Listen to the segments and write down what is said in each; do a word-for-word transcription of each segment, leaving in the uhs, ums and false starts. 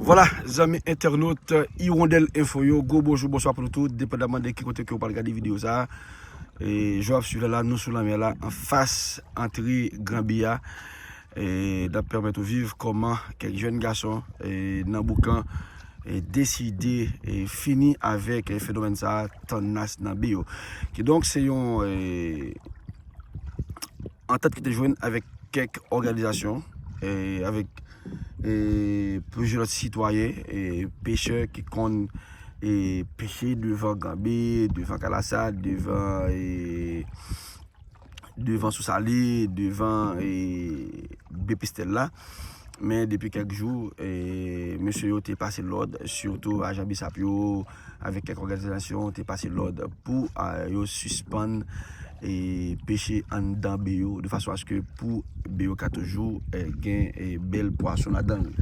Vwala, zanmi entènot Hirondelle Info yo, gwo bonjou, bonswa pou nou tout, depandaman de ki kote ke w pral gade videyo sa a. E jan w ap swiv la, la, nou sou lanmè la, anfas antre Granbi a. E n ap pèmèt ou viv kòman kèk jèn gason, e, nan Boukan, e, deside, e, fini avèk, e, fenomèn sa a, tann nas nan be yo. Kidonk, se yon, e, antant ki te jwenn avèk kèk òganizasyon, e, avèk, e, plizyè lòt sitwayen, e, pechè ki konn, e, peche devan Granbi, devan Kalasad, devan, e, devan Sousali, devan, e, Bepestèl la. Men depi kèk jou, e, mesye yo te pase lòd, sitou ajan BSAP yo, avèk kèk òganizasyon, te pase lòd pou, a, yo sispann, e, peche anndan be yo, de fason aske pou be yo ka toujou, e, gen, e, bèl pwason ladan l.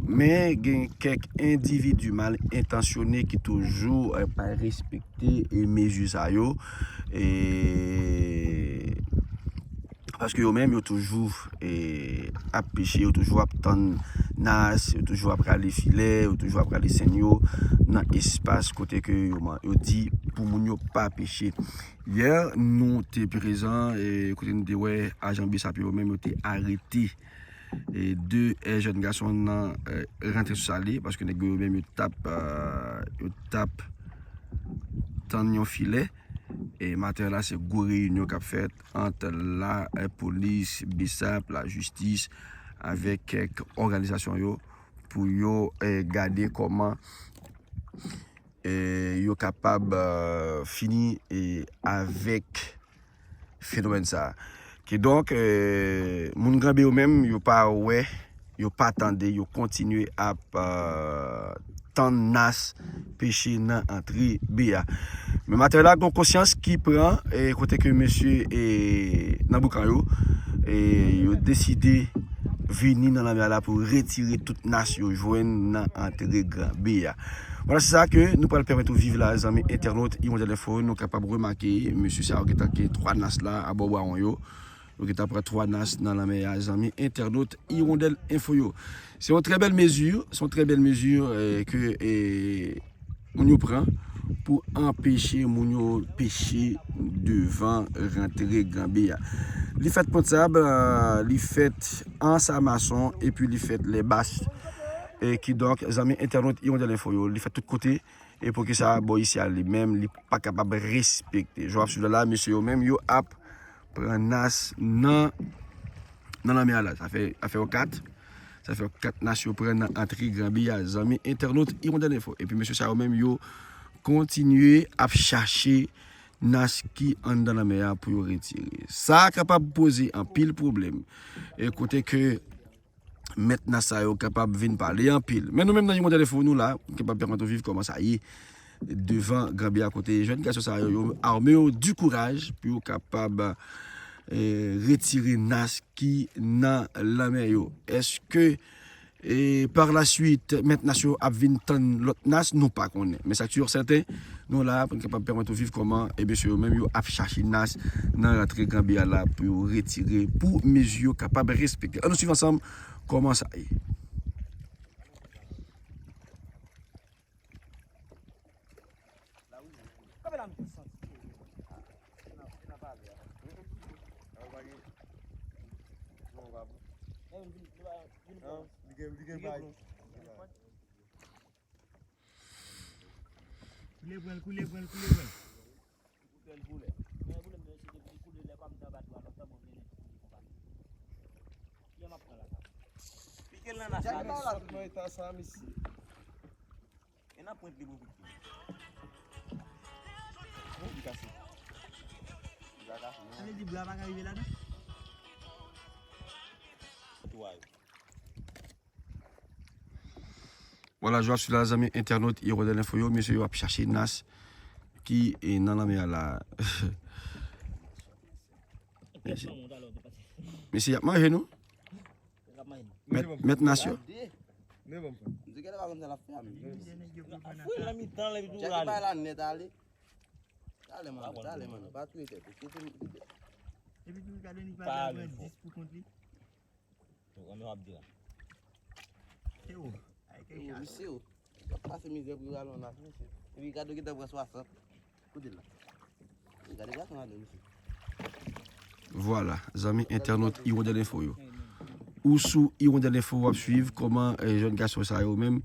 Men gen kèk endividi mal entansyone ki toujou, e, pa respekte, e, mezi sa yo. E, paske yo menm, yo toujou, e, ap peche, yo toujou ap tann nas, yo toujou ap rale filè, yo toujou ap rale sèn yo nan espas kote ke yo, yo di pou moun yo pa peche. Yè, nou te prezan, e, kote nou te wè ajan BSAP yo menm, yo te arete, e, de, e, jèn gason nan, e, rantre Sousali, paske nèg yo menm, yo t ap, e, yo t ap tann yon filè. E maten la, se gwo reyinyon k ap fèt ant la, e, polis, BSAP, lajistis, avèk kèk òganizasyon yo, pou yo, e, gade kòman, e, yo kapab, e, fini, e, avèk fenomèn sa a. Kidonk, e, moun Granbi yo menm, yo pa wè, yo pa tande, yo kontinye ap, e, tann nas peche nan antre be a. Men maten la, gen konsyans ki pran, e, kote ke mesye, e, nan Boukan yo, e, yo deside vini nan lanmè a la pou retire tout nas yo jwenn nan antre Granbi a. Vwala, se sa ke nou pral pèmèt ou viv la, zanmi entènot Hirondelle Info, nou kapab remake, mesye sa yo gentan gen twa nas la, abò bawon yo. Nou gentan pran twa nas nan lanmè a, zanmi entènot Hirondelle Info yo. Se yon trè bèl mezi, se yon trè bèl mezi, e, ke, e, moun yo pran pou anpeche moun yo peche devan rantre Granbi a. Li fèt Pòtsab, e, li fèt Anse à Maçon, epi li fèt Lèbas. E kidonk, zanmi entènot Hirondelle Info yo, li fèt tout kote. E poukisa bò isi a li menm, li pa kapab respekte? Jan w ap swiv la, mesye yo menm, yo ap pran nas nan, nan lanmè a la. Sa fè, sa fè yo kat. Sa fè yo kat nas yo pran nan antre Granbi a, zanmi entènot Hirondelle Info. Epi mesye sa yo menm, yo kontinye ap chache nas ki anndan lanmè a pou yo retire. Sa kapab poze anpil pwoblèm. E kote ke mèt nas sa yo kapab vin pale anpil. Men nou menm nan Hirondelle Info, nou la, nou kapab pèmèt ou viv kòman sa ye devan Granbi a, kote jèn gason sa yo, yo ame yo di kouraj pou yo kapab, e, retire nas ki nan lanmè yo. Èske, e, par la suite, mèt nas yo ap vin tann lòt nas? Nou pa konnen. Men sa ki si e sèten, nou la pou n kapab pèmèt ou viv kòman, e, mesye yo menm yo ap chache nas nan rantre Granbi a la pou yo retire, pou mezi yo kapab respekte. Ann nou swiv ansanm kòman sa ye. Koule pran l, koule pran l, koule pran l. Koule l, koule. Men koule m se depi koule lè pa m nan bato a lontan bon vini. Kiyè m ap pran la sa? Pike l nan nas la. Jack la la tout nan eta sa mesye. E nan pwent li pou pike. Li kase. Li pa kase non. Sa vle di bra pa ka rive ladan? Tou a yo. Vwala, jan w ap swiv la, zanmi entènot Hirondelle Info yo, mesye yo ap chache nas ki, e, nan lanmè a la. Mesye, mesye y ap manje nou. Mèt, mèt nas yo. Talè, man, talè, man. Pa touye tèt ou. Kite m, kite. Epi tou, gade li pa pran dis pou kont li. Yo, kòman w ap di la? Teo, ay, Misye, w ap pase mizè pou yo al nan nas, mesye. Epi gade w gentan pran swasant. Kote l la? Gade pwason ladan, mesye. Vwala, zanmi entènot Hirondelle Info yo. Ou sou Hirondelle Info, w ap swiv kòman, eh, jèn gason sa yo menm,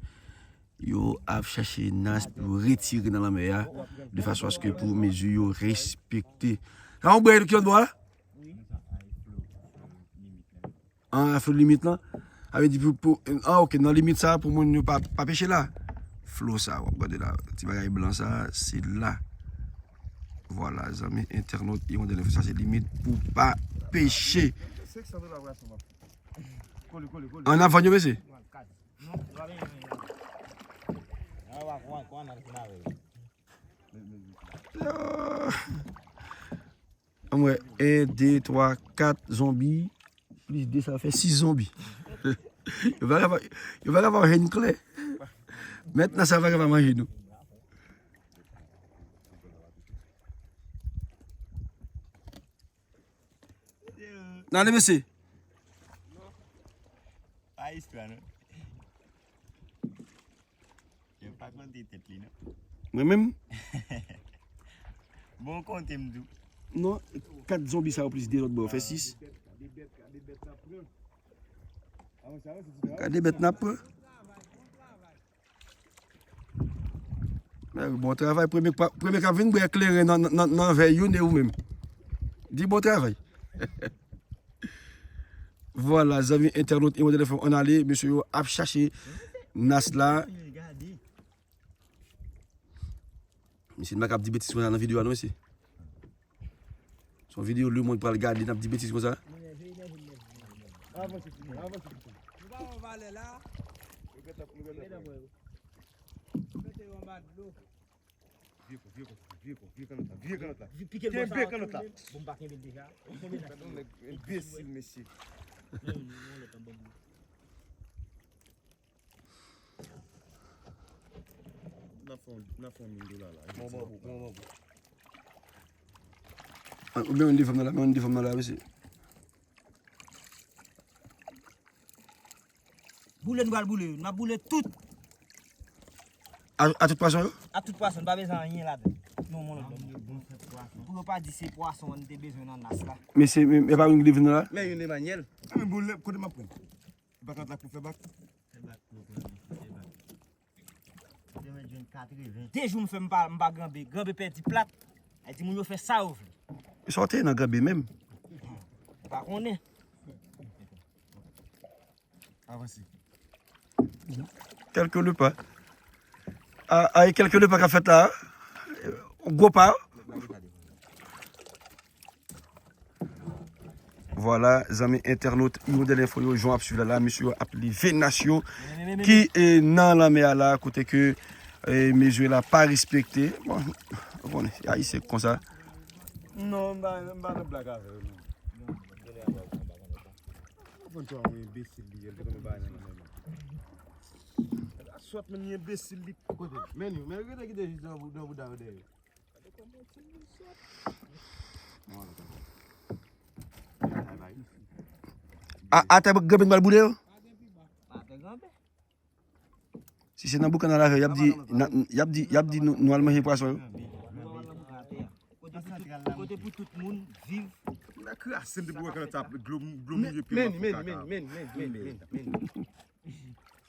yo ap chèche nas pou yo retire nan lanmè a, de fason aske pou mezi yo respekte. Sa yon bwè ki lòt bò a? An, afè limit lan. Sa vle di pou, pou, ah, ok, nan limit sa, pou moun yo pa, pa peche la. Flo sa, w ap gade la. Ti bagay blan sa, se la. Vwala, zanmi entènot, Hirondelle Info, sa se limit pou pa peche. An avan yo, mesye. Ah. Ann wè, en, de, twa, kat zonbi, plis de, sa fè sis zonbi. Yo pa ka fè, yo pa ka fè jèn klè. Mentnan sa pa ka manje nou. N ale, mesye. Pa istwa, non. Yo pa konte tèt li, non. Mwen menm? Bon, konte m tou. Non, kat zonbi sa yo plis de lòt bò, fè sis. Gade bèt n ap pran. Mèri, bon travay. Premye k pa, premye k ap vin bwè kleren nan, nan, nan vè youn e ou menm. Di bon travay. Vwala, zanmi entènot, Hirondelle Info, ann ale, mesye yo ap chache nas la. Mesye, n pa ka ap di betiz konsa nan videyo a, non, mesye. Se yon videyo lemonn pral gade, n ap di betiz konsa. Avanse, avanse. Nou pa wè valè la. Mete yo anba dlo. Vye kon, vye kon, vye kon, vye kannòt la, vye kannòt la. Kenbe kannòt la. Bon, m pa kenbe l deja. Ou kenbe l. Gad yon nèg enbesil, mesye. Non, non, lòt an bambou. N ap fè yon, n ap fè yon mil dola la. Bon, bon, bon, bon. Ah, ou gen yon de fanm nan la, men yon de fanm nan la, mesye. Boule, nou pral boule yo. N ap boule tout. A, a tout pwason yo? A tout pwason, n pa bezwen anyen ladan. Non, mon lòt. Pou yo pa di se pwason an te bezwen nan nas la. Men se, men, men pa yon ki te vin la? Men yon Emmanuel. A, men boule, kote m ap pran? E pa kat la pou fè bak? Fè bak pou pran, fè bak. Demen jwenn katreven. De jou m fè m pa, m pa granbe. Granbe pèdi plat. Ay, timoun yo fè sa yo vle. Sa w te nan granbe menm? M pa konnen. Avanse. Kèlke lepa. A, a, e kèlke lepa k ap fèt la. Gwo pa. Vwala, zanmi entènot, Hirondelle Info yo, jan w ap swiv la, la, mesye yo ap leve nas yo ki, e, nan lanmè a la, kote ke, e, mezi la pa respekte. Bon, ou konnen, Ayisyen konsa. Non, m pa, m pa nan blag avè yo, non. Ou konn twa yon enbesil li ye, l te konn yon bagay nan lanmè. Sòt menm yon enbesil li. Kote? Men yo, men yo, kite kite jis nan bou-, nan bouda yo dèyè. A, atè granpe n pral boule yo? Si se nan boukan nan lavè, y ap di, nan, y ap di, y ap di nou, nou al manje pwason yo. Kote pou tout, kote pou tout moun viv. Krasen depi wè kanal sa, dlo, dlo mouye pye m ap fè kaka.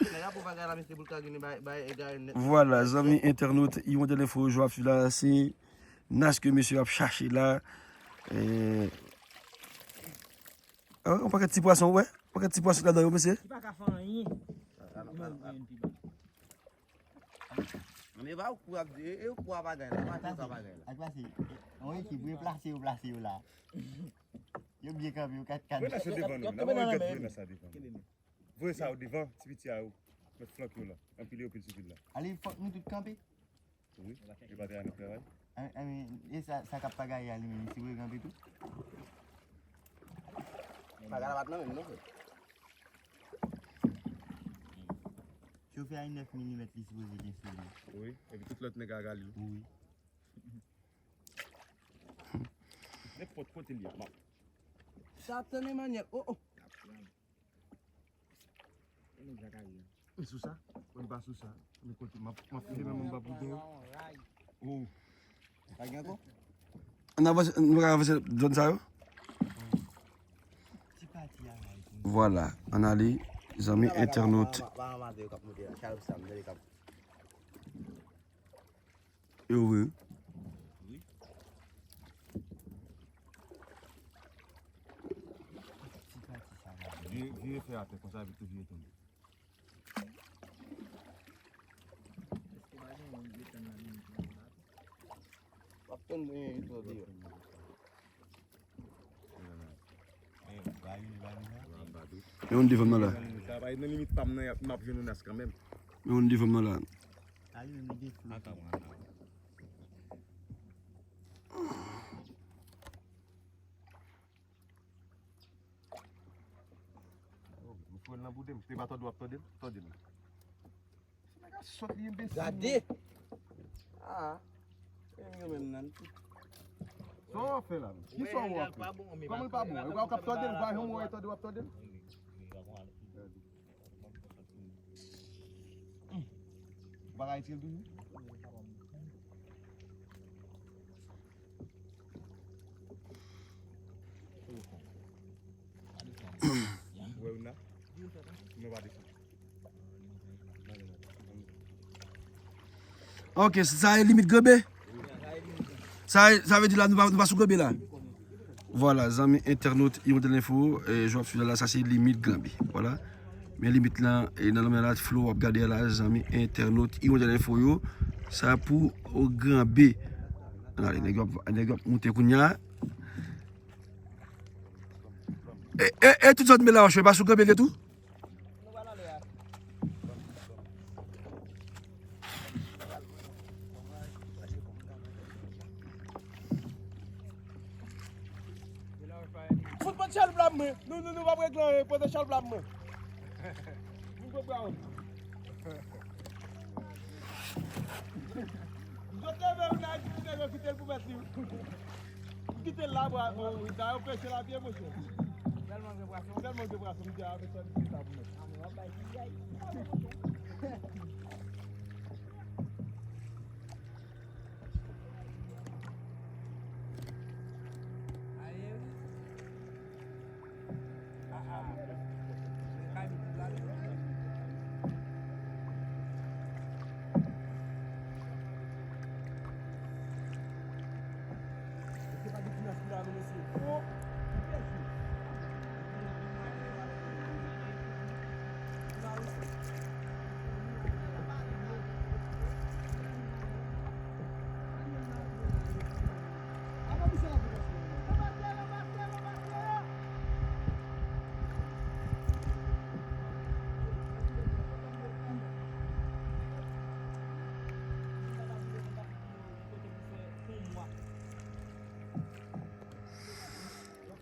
Nèg ap fè bagay la, mesye, pou l ka gen bay, bay egare nèt. Vwala, zanmi entènot, Hirondelle Info, jan w ap swiv la, se nas ke mesye ap chache la. Eh, oh, yon pakèt ti pwason, w wè? Yon pakèt ti pwason ladan yo, mesye. Li pa ka fè anyen. Li manje pi ba. Men pa ou kou ap di, e, e ou kou a bagay la, pa di sa bagay la. Ak pase, yon ekip, yo plase, yo plase yo la. Yo byen kanpe, yo kat kat. Voye nas yo devan nou, n ap gad voye nas la devan nou. Voye sa yo devan, ti piti a yo. Mèt flanke yo la. Anpile yo pil sou pil la. Ale, fòk nou tout kanpe. Wi, yo pa te al nan travay. A, a, men, e sa, sa k ap pagaye a li menm, si vre kanpe tou. Pagay la pa t nan menm non, frè. Chofè a nèf milimèt li sipoze gen sou li. Wi, epi tout lòt nèg a gali. Wi. Nenpòt kote l ye, m ap. Sa ap tann Emmanuel. Oh, oh. E nèg Jakari a. E sou sa? Ou Pa sou sa. Men kote, m ap, m ap filme, men m p ap videyo. Oh. Pa gen ankò? Ann avanse, nou ka avanse zòn sa yo? Vwala, ann ale, zanmi entènot. Yo vre. Vire, vire fè atè, konsa epi tou vire tonbe. W ap tann mwen tou deyò. Men yon devan m nan la. Sa va nan limit pa m nan, m ap jwenn yon nas kanmenm. Men yon devan m nan la. Ou fè l nan boude m, te pa tande w ap tande m, tande m. Se nèg a sòt li enbesil. Gade! Ah, e yo menm nan tout. Sa w ap fè la menm? Ki sa w ap fè? Kòman l pa bon? Ou pa kap tande l, ou pa janm wè tande w ap tande l? Ou pa ka retire l toujou? Ou wè youn la? Non, pa desann. Ok, sa e limit granbe? Sa, sa vle di la, nou pa, nou pa sou granbe la. Vwala, zanmi entènot Hirondelle Info, eh, jan w ap swiv la, sa se limit granbe. Vwala. Men limit lan, e nan lanmè la, flo w ap gade a la, zanmi entènot Hirondelle Info yo. Sa pou granbe. Ann ale, nèg yo ap, nèg yo ap moute kounye a. E, e, e tout zòn Bela Wòch, e pa sou granbe li tou? Fout pran chaloup la mwen. Nou, nou, nou p ap regle anyen. Pran chaloup la mwen. Moun gwo bra w. Zòt leve yon nèg, yon nèg yo kite l pou mèt li. Ou kite l la, bra, bra, wi, sa yo preche la byen, monchè. Tèlman gen pwason. Tèlman gen pwason, m di avèk sa, m di sa pou mèt.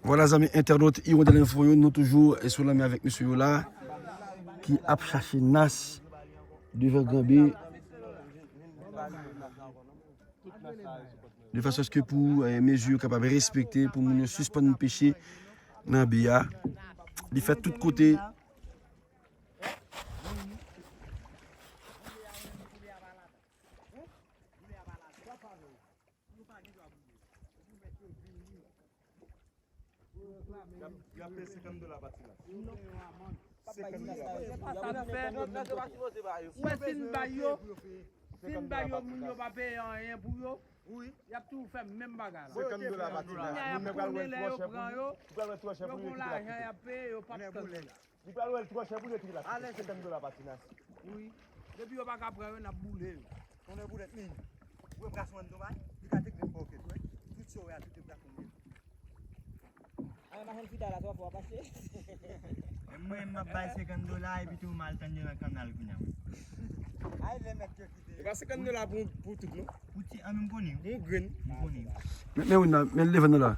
Vwala, zanmi entènot Hirondelle Info yo, nou toujou, eh, sou lanmè avèk mesye yo la, ki ap chache nas devan granbe. De fason ke pou, eh, mezi yo kapab respekte, pou moun yo sispann peche nan bi a. Li fèt tout kote. Y ap, y ap peye senkant dola pa ti nas. Senkant dola pa ti nas. Ou wè si n bay yo, si n bay yo, moun yo pa peye anyen pou yo, y ap toujou fè menm bagay la. Senkant dola pa ti nas. Moun nan pral wè l twò chè pou li. Li pral wè l twò chè pou li, li kite l ap kite. Li pral wè l twò chè pou li, li kite l ap kite. Senkant dola pa ti nas. Wi. Depi yo pa ka pran yo, n ap boule yo. Tonnè boulèt, men. Ou wè brason an tonbay? Li ka tek menm pòkèt, wè. Tout sa w wè a, tout e brason li ye. Ay, machann fita la, sa w ap fè, w ap achte? E mwen, m ap bay senkant dola, epi tou m al tann yo nan kannal kounye a. Ay, lè mèt yo kite. E pa senkant dola pou, pou tout, non? Pou ti, an, men m konnen. Yon grenn. M konnen. Men, men wi, nan, men devan nou la.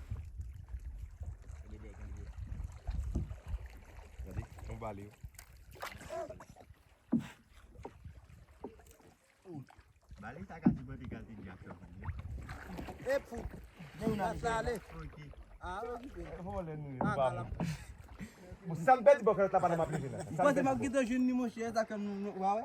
Gade, yon bale yo. Bale sa ka sipote kal te di ak chòf li. E pou. Nan sa ale. Ok. A, okipe. E vòlè nou ye, nou pa bon. Bon, sa m pèdi bò kalòt la pandan m ap leve la. Ou panse m ap kite w jwenn li, monchè, sa kè m, nou, nou, w a wè?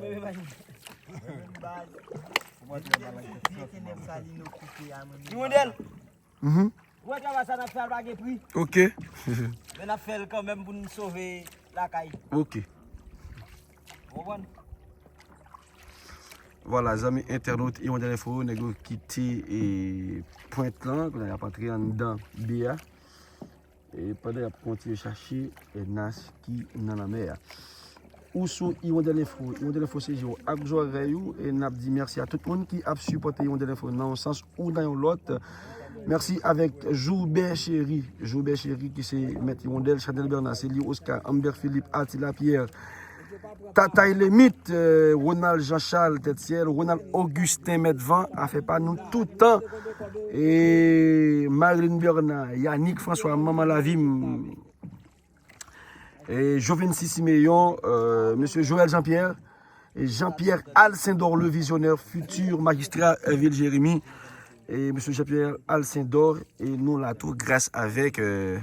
Mwen menm ak baz. Depi se tenèb sa li nou koupe a mwen. Hirondelle, Mhm. wè travay sa n ap fè a pa gen pri. Ok. Men n ap fè l kanmenm pou n sove lakay. Ok. Ou konprann? Vwala, zanmi entènot Hirondelle Info, nèg yo kite e, pwent lan, kounye a y ap antre anndan bi a. E pandan y ap kontinye chache e, nas ki nan lanmè a. Ou sou Hirondelle Info. Hirondelle Info se je w ak zòrèy ou. E n ap di mèsi a tout moun ki ap sipòte Hirondelle Info nan yon sans ou nan yon lòt. Mèsi avèk Joubè Cheri. Joubè Cheri ki se mèt Hirondelle, Chanel Bernard, se li Oscar, Amber Philippe, Attila Pierre, Tatay Lemit, euh, Ronald Jean Charles, Tèt Syèl, Ronald Augustin, Mèt Van, afè pa nou toutan. E Marilyn Bernard, Yannick François, Manman Lavim, e Jovency Siméon, euh, Mesye Joël Jean-Pierre, e Jean-Pierre Alcindor, le visionnaire, futur magistrat, euh, Ville Jérémie, e Mesye Jean-Pierre Alcindor, e nou la tou gras avèk euh,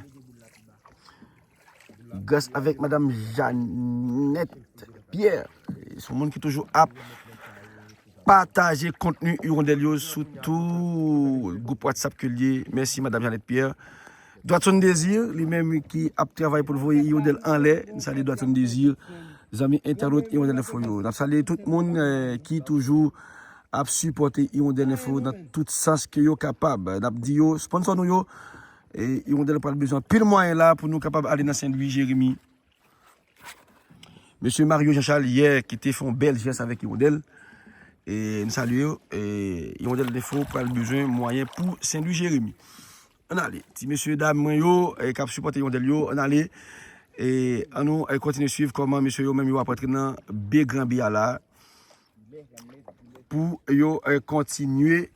Gras avèk Madanm Jeannette Pierre. Se yon moun ki toujou ap pataje kontni Hirondelle yo sou tout gwoup WhatsApp ke l ye. Mèsi, Madanm Jeannette Pierre. Dwadson Désir, li menm ki ap travay pou l voye Hirondelle anlè. Nou salye Dwadson Désir, zanmi entènot Hirondelle Info yo. N ap salye tout moun, eh, ki toujou ap sipòte Hirondelle Info nan tout sans ke yo kapab. N ap di yo, sponsò nou yo, eh, Hirondelle pral bezwen anpil mwayen la pou nou kapab ale nan Sen Lwi, Jeremi. Mesye Mario Jean Charles yè ki te fè yon bèl jès avèk Hirondelle. E n salye yo. E Hirondelle Info pral bezwen mwayen pou Sen Lwi, Jeremi. Ann ale. Ti mesye dam mwen yo, e, k ap sipòte Hirondelle yo, ann ale. E ann nou, e, kontinye swiv kòman mesye yo menm yo ap antre nan be gran bi a la. Pou yo, e, kontinye.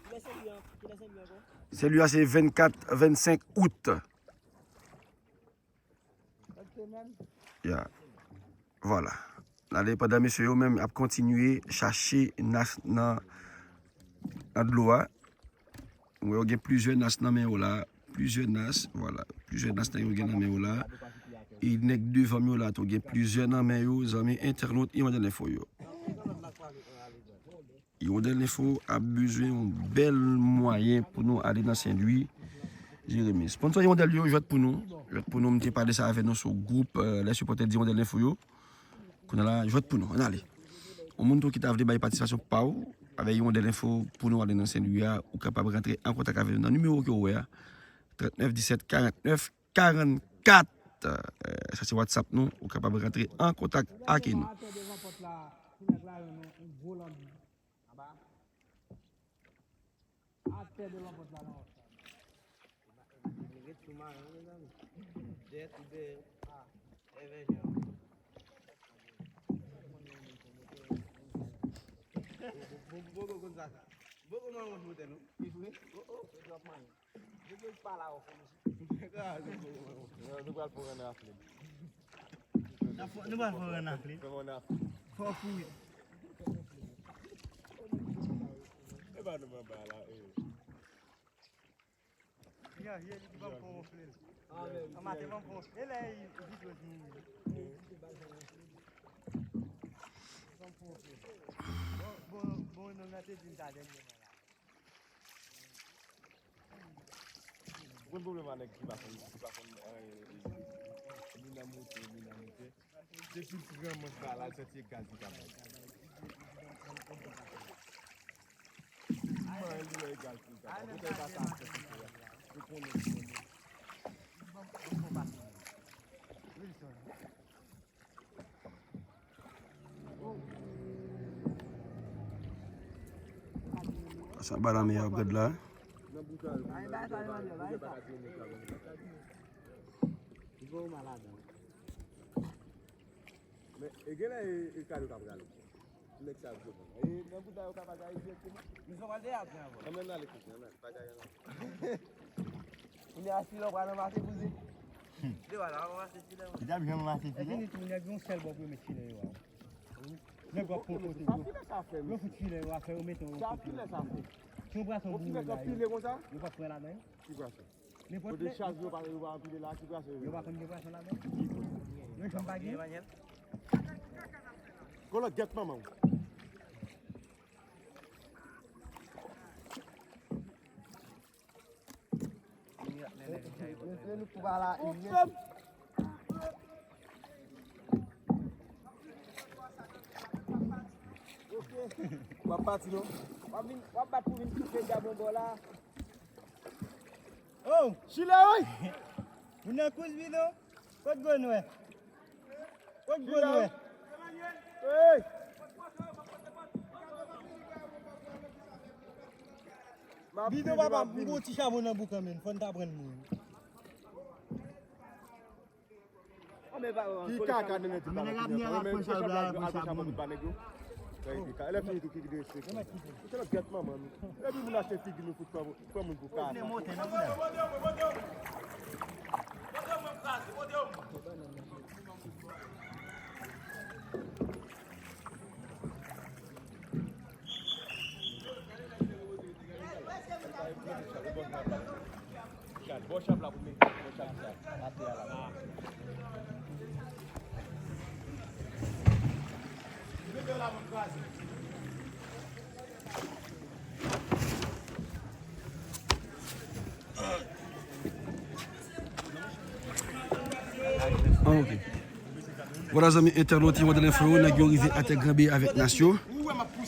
Sen Lwi a se vennkat, vennsenk out. Ya. Vwala. N ale pandan mesye yo menm ap kontinye chache nas nan, nan dlo a. Ou wè, yo gen plizyè nas nan men yo la. Plizyè nas, vwala. Plizyè nas nan yo gen nan men yo la. E nèg devan m yo la tou, gen plizyè nan men yo, zanmi entènot Hirondelle Info yo. Hirondelle Info ap bezwen yon bèl mwayen pou nou ale nan Sen Lwi, Jeremi. Sponsò Hirondelle yo, jwèt pou nou. Jwèt pou nou, m te pale sa avè nou sou gwoup, eh, lè sipòtè Hirondelle Info yo. Kounye a la, jwèt pou nou. Ann ale. Yon moun tou ki ta vle bay patisipasyon pa w avè Hirondelle Info pou nou ale nan Sen Lwi a, ou kapab rantre an kontak avè nou nan nimewo ke w wè a, trannèf disèt karannèf karannkat. Eh, sa se WhatsApp nou, ou kapab rantre an kontak ak nou. Atè de lanpòt la nan wòch la. Li ret sou mayon, mezanmi. Dèyè tou dèyè. Ah, èvè jan. Bon, bon, bon, bon, konn sa, sa. Bon, bon, bon, bon, bon, non. Li vre? Oh, oh, se dwòp mayon. Depi l pa la, ou fè mesye. Ah, se bon, bon, bon. Nou, nou pral fè w rann rafle. N ap fè, nou pral fè w rann rafle. Fè w rann rafle. Fò w kouri. E pa nou anba la, e. Ya, ya, li ban m fè w wonfle l. An maten, ban m fè w wonfle. E lè Vijos mouri. Ban m fè w wonfle l. Bon, bon, bon, nonm nan te di m sa dènyèman la. Ou konn pwoblèm a nèg ki pa konn, ki pa konn, eh, ni nan moute, ni nan moute. Depi l pran manch la, l al sèche gaz li ka bay. Depi manyen li wè e gaz li ka bay. Poutèt pa sa ap fè kote a. Yo konnen, yo konnen. Sa ba la meyè brèd la. Men, e, genlè e, e kado ka prale. Nèg sa ap jwenn. E, nan bouda yo ka bagay dirèkteman. Nou sot pral deyapre avan. Ann, ann ale kote, ann ale, bagay ann ale. Kounye a, si lè w pral ranmase kouzen. Li pa la ranmase si lè w. Li t ap janm ranmase filè. Epi ni tou, nèg yon sèl bò pou yo met filè yo a. Nèg w ap pran kote yo. Sa filè sa fè, mesye. Yo fout filè yo a fè, yo mete yon kote. Sa filè sa fè. Si yon pwason boure la, yo p ap pran ladan yo. Ki pwason? Nenpòt lè. Kote chaj yo pa, yo pa anpile la, ki pwason yo? Yo pa konn gen pwason ladan. Ki pwason? Yo janm pa gen. Kolòt gèt manman w. Mesye, nou pou pa la, mesye. W ap pati, non? W ap vin, w ap bat pou vin touche dyab yon bò la. Oh! Chile, wi! Moun nan kous bidon. Kot gwo nwè? Kot gwo nwè? Hey! Bidon papa, m gon ti chabon nan boukan, men fò n ta pran moun. Ki kaka nènè di pa la kounye a. Mwen menm pran chabon la, pran chabon. Lè fini tou ki vide se. Ou se lòt gèt manman nou. Epi moun achte figi nou fout pran, pran moun pou kaka. Gad, bò chap la pou mete, bò chap sa. Atè a la. Ah, ok. Vwala zanmi entènot Iwondèl Enfo yo, nèg yo rive atè Granbe avèk Nas yo.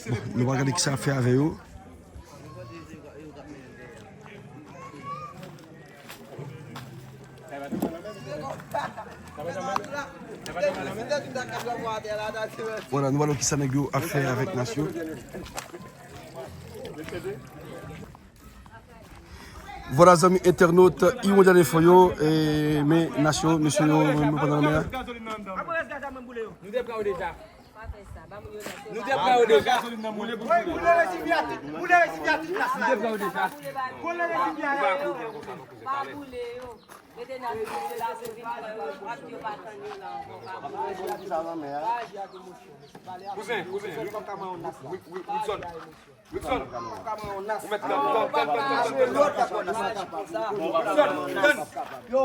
Bon, nou va gade kisa y ap fè avè yo. Vwala, nou wè kisa nèg yo ap fè avèk Nas yo. Vwala zanmi entènot Iwondèl Enfo yo, e, men Nas yo, mesye yo, men pandan men la. Nou te pran yo deja. Nou te pran yo deja. Nou te pran yo deja. Kouzen, kouzen, Wi-, Wi-, Wilson. Wilson, ou mèt tann, tann, tann, tann, tann, tann. Wilson, tann. Yo,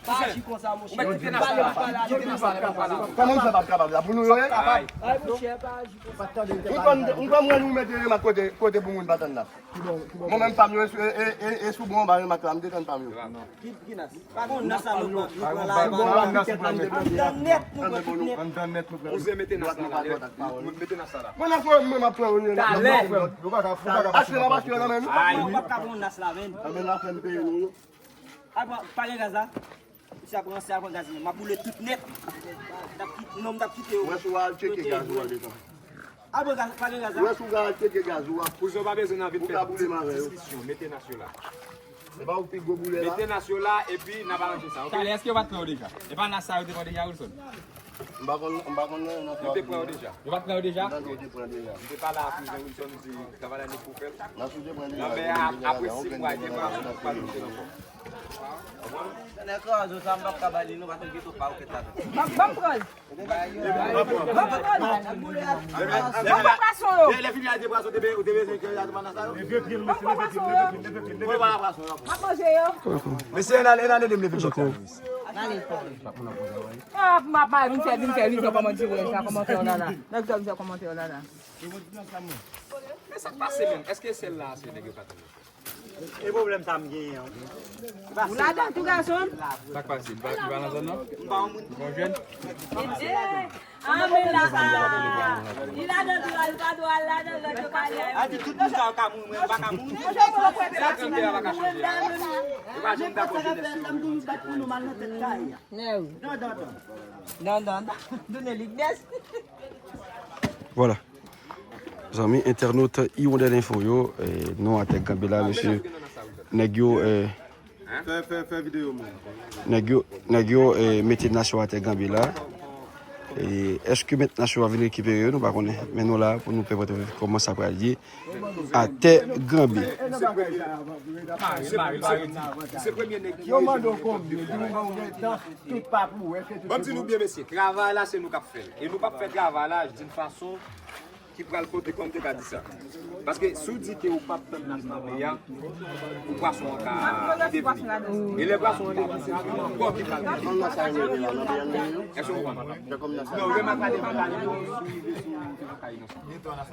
pa aji konsa, monchè. Ou mèt kite Nas la. Kite Nas la, pa la. Kòman m fè pa t kapab la? Pou nou yo ye? Ay, monchè, pa aji konsa. M konn, m konn wè nou mete remak kote, kote pou moun pa tann Nas. Mwen menm pa m yo, e, e, e, e sou bon anba remak la, m te tann pa m yo. Ki, ki Nas? Pa gon Nas la nou pran, nou pran la, pa gon Nas nou pran. Anndan nèt nou pran tout nèt. Anndan nèt nou pran. Kouzen mete Nas la la. Mete Nas la la. Mwen Nas mwen, mwen m ap pran yo. Talè. Yo pa ka, yo pa ka pase nan men nou. Ay, ou p ap ka pran Nas la, menn. Anben la fè m peye nou yo. Al pran, pa gen gaz la. Misye ap ranse, al pran gaz li. M ap boule tout nèt. T ap kit-, non, m t ap kite yo. Mwen sou al tcheke gaz ou an detan. Al pran gaz, pa gen gaz la. Mwen sou al tcheke gaz ou an. Kouzen pa bezwen nan vin fè diskisyon. Mete Nas yo la. Se pa ou ki gwo boulè la. Mete Nas yo la, epi n ap aranje sa, oke? Talè, èske yo pa t pran yo deja? E pa Nas sa yo te pran deja, Wilson? M pa konn, m pa konn nan. Yo te pran yo deja. Yo pa t pran yo deja? Nan, yo te pran deja. M te pale ak Kouzen Wilson, m di, travay la nèg pou fè l. Nan, si yo te pran deja, nan, men a, apre sis mwa, gen mwa, pa nou te nan fò. Nèg krazo sa, m p ap ka ba li, nou pa t gen tou pa ou kèt la. Ban m pran l. Ban m pran l. Ban m pran pwason yo. Lè, lè fini a te pwason, te be-, ou te bezwen ke y a te pandan sa yo? Ban m pran pwason yo. M ap manje yo. Mesye, n ale, n ale, n ale, n ale. Ah, m ap vin fè, vin fè, vin fè kòmantè yo la, kòmantè yo la la. Nèg sa vin fè kòmantè yo la la. Men sa k pase menm? Èske sèl la se nèg yo pa tann? E pwoblèm sa m genyen an. Ou ladan tou, gason m? Sa k pase? Li pa, li pa nan zòn nan? M pa yon moun. Bon jèn? Ah, men la, li ladan tou, li pa dwe al ladan, lòt yo ka ale. A di tout moun sa yo ka mouri, mwen m pa ka mouri. Sa ki fè a pa ka chanje a. Yo pa janm dakò jenès yo. Non, non, non. Donnen li gnes. Vwala. Zanmi entènot Iwondèl Enfo yo, eh, nou atè Granbe la, mesye. Nèg yo, eh, fè, fè, fè videyo, man. Nèg yo, nèg yo, eh, mete Nas yo atè Granbe la. Eh, èske mèt Nas yo va vin rekipere yo? Nou pa konnen. Men nou la pou nou pèmèt kòman sa pral ye. Atè Granbe. Yo mande w konbyen, di nou gen tan, tout pa pou wè, se tout. Ban m di nou byen, mesye, travay la, se nou k ap fè l. E nou p ap fè travay la d'une façon ki pral pote, kòm te ka di sa. Paske si w di ke ou p ap tann Nas nan peyi a, pou pwason an ka devni. E lè pwason an devni, se nou ankò ki pral devni. Èske w konprann? Non, remak la devan, la devan, sou rive sou, sou lakay nou.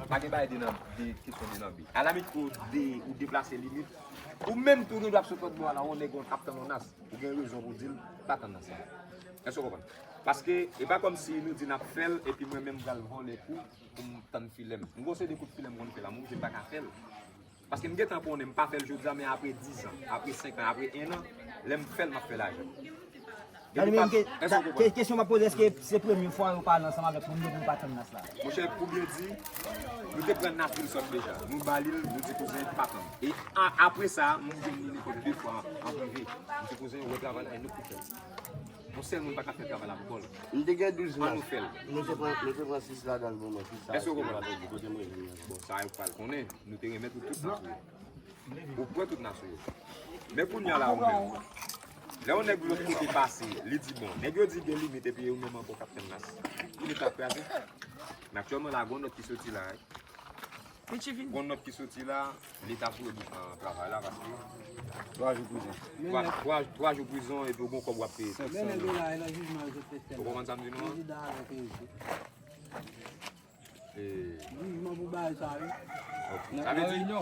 Pa gen bagay de nan, de kesyon de nan bi. Alamit ou de, ou deplase limit. Ou menm tou gen dwa ap sot lòt bò a la, yon nèg yon ap tann yon Nas. Ou gen rezon pou di l pa tann Nas la. Èske w konprann? Paske e pa kòmsi nou di n ap fè l epi mwen menm m pral vòlè kou pou m tann filè m. M gon seri de kout filè m konn fè la, m oblije m pa ka fè l. Paske m gentan konnen m pa fè l jodi a, men apre diz an, apre senk an, apre en an, lè m fè l, m ap fè lajan. Gade menm ke, ke-, kesyon m ap poze, èske se premye fwa yo pale ansanm avèk moun yo pou yo pa tann Nas la? Monchè, pou byen di, nou te pran Nas Wilson deja. Nou ba li l, nou di kouzen pa tann. E a-, apre sa, m jwenn li nenpòt de fwa an, an prive. M di kouzen, wè travay la, e nou k pou fè l. Yon sèl moun pa ka fè travay la pou kò l. M te gen douz Nas. An nou fè l. Nou te pran, nou te pran sis ladan l pou mwen. Sis sa, èske w konprann? Kote mwen vin nan. Bon, sa yo pral konnen. Nou te remèt ou tout Nas yo. Ou pran tout Nas yo. Men kounye a la ou menm. Lè yon nèg lòt kote pase, li di bon, nèg yo di gen limit epi ou menm ankò k ap tann Nas. Limit la ap kraze. Men aktyèlman la, gon nòt ki soti la, wi. Gon nòt ki soti la, leta pou yo travay la paske twa jou prizon. Twa jou prizon epi ou gon kòb w ap peye. Men nèg yo la nan jijman yo sot fè Ou konprann sa m di nou an? Prezida avèk yo isi. Eh, Jijman pou bagay sa yo. Sa vle di,